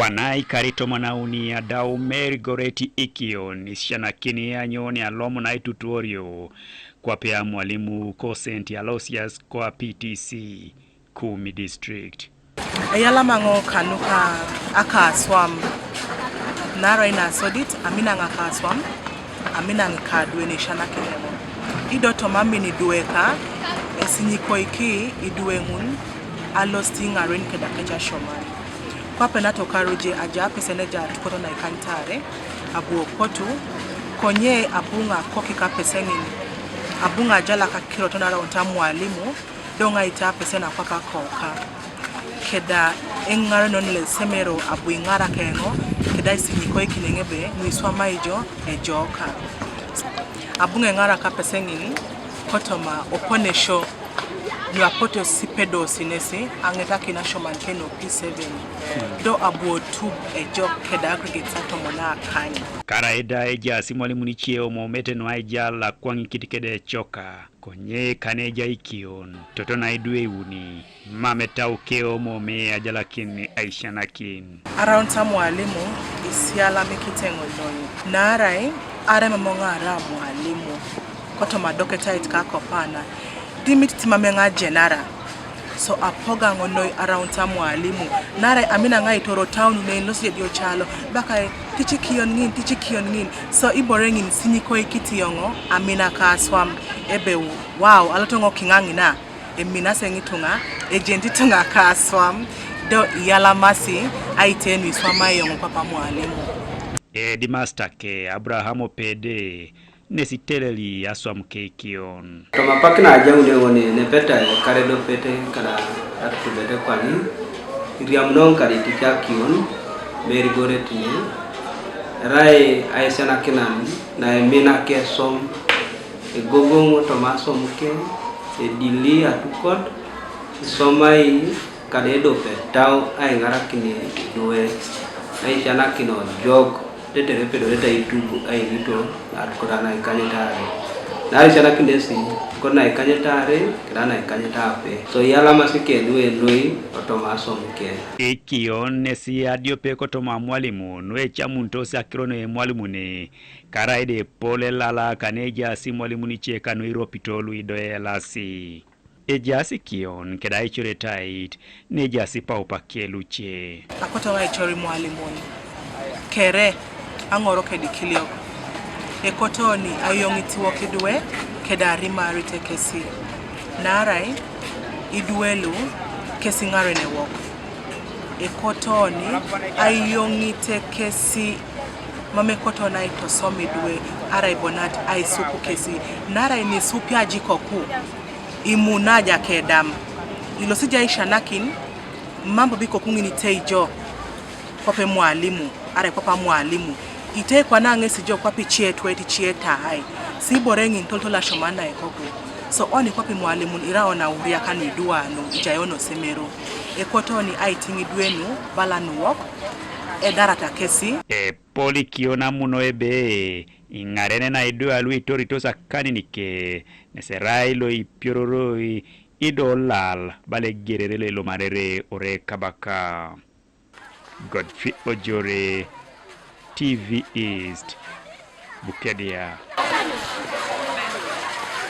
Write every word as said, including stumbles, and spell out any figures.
Kwana ikari tomon auni adau Mary Goreti Ikion, isianakini anyoni alomu na itutuorio, kwape a mwalimu ko Saint Aloysius kwa P T C, Kumi District. Eyalama ŋo kanuka akaswam, naarai nasodit, aminang akaswam, aminang kadwe neishanakini ŋo. Ido toma amin idwe ka, esinyikoiki idwe ŋun, alosit iŋaren keda kec asioman. Kwape natokaru je aja apese neja atukot naikanyitare, abu opotu, konye abu ŋa kokik apese ŋin, abu ŋa ajalak akirot naraunit amwalimu, do ŋa ite apese nakwap akoka. Keda eŋarenon lo esomero abu iŋarak eoŋ, keda isinyikoikin eoŋ ebe nuiswamai jo ejoka. Abu ŋa eŋarak apese ŋin kotoma oponesio, nuapotu sipedosi nesi aŋetakin asioman keno P seven. Do abu otub ejok keda aggregates atomon akany. Karaida ejaas imwalimun ice omomete nuaija lakwaŋikit kede ecoka. Konye kane ejai Ikion, toto naidwe iuni, mam etau keo mome ajalakin aisianakin. Araunit amwalimu isialamikite ŋo noi, naarai aremomo ŋara mwalimu, kotoma adoketait kakopana, dimit timame ŋa ajenara. So apoga ŋo noi araunit amwalimu, naarai amina ŋa itoro taun nein losije diocalo, baka ticik Ikion ŋin, ticik Ikion ŋin. So ibore ŋin sinyikoikit eoŋ amina kaswam ebe, wow, aloto ŋo kiŋa ŋina, eminase ŋituŋa, ejenit ituŋa kaswam, do iyalamasi aite nuiswamai eoŋ kwap amwalimu. Headmaster ke Abraham Opede, nesi teleli aswam ke Ikion. Toma apak na ajaun eoŋ ne, nepeta ekar edopet kada atutubet kwani, iriamuno kadi ticik Ikion, Mary Goret ne, erai aisianakinan naimina kesom, egogoŋ toma aswam ke, edili atukot, isomai kada edopet tau aiŋarakin idwe, aisianakin ojok, tetere epedorete aitub ainito, atukot anaikanyet are. Naarai aisianakin esi, atukot naikanyet are, keda naikanyet ape. So iyalamasi ke idwe noi, otoma aswam ke. Ikion nesi adiope kotoma amwalimu, nuecamunitos akiro nuemwalimuni, karaida epol elala kane ejaas imwalimun ice kanu iropito luido elasi. Ejaas Ikion keda aicoretait, nejaas ipaupa ke luce. Akoto ŋa aicor imwalimun, kere aŋorok edikiliok, ekotoni ayoŋit wok idwe, keda arimarit kesi, naarai idwe lu kesi ŋaren ewok. Ekotoni ayoŋit kesi, mam ekotoni aitosom idwe, arai bonat aisup kesi, naarai nisupi ajikoku, imuna aja kedam. Ilosija aisianakin, mam bobo ikoku ŋin itei jo, kwape mwalimu, arai kwap amwalimu. Itei kwana ŋesi jo kwap ice etwet ice etai, si ibore ŋin toltol asioman naikoku. So oni kwap imwalimun iraun auriak nuiduanu, ijai onosomero. Ekotoni aitiŋ idwe nu, bala nuwok, edarata kesi. Epol Ikion amuno ebe, iŋaren naidwe luitoritos akanin ke, nes erai loipiororoi, ido lal, bala egerere loilomarere ore kabaka. Godfrey Ojore, T V East, Bukedea.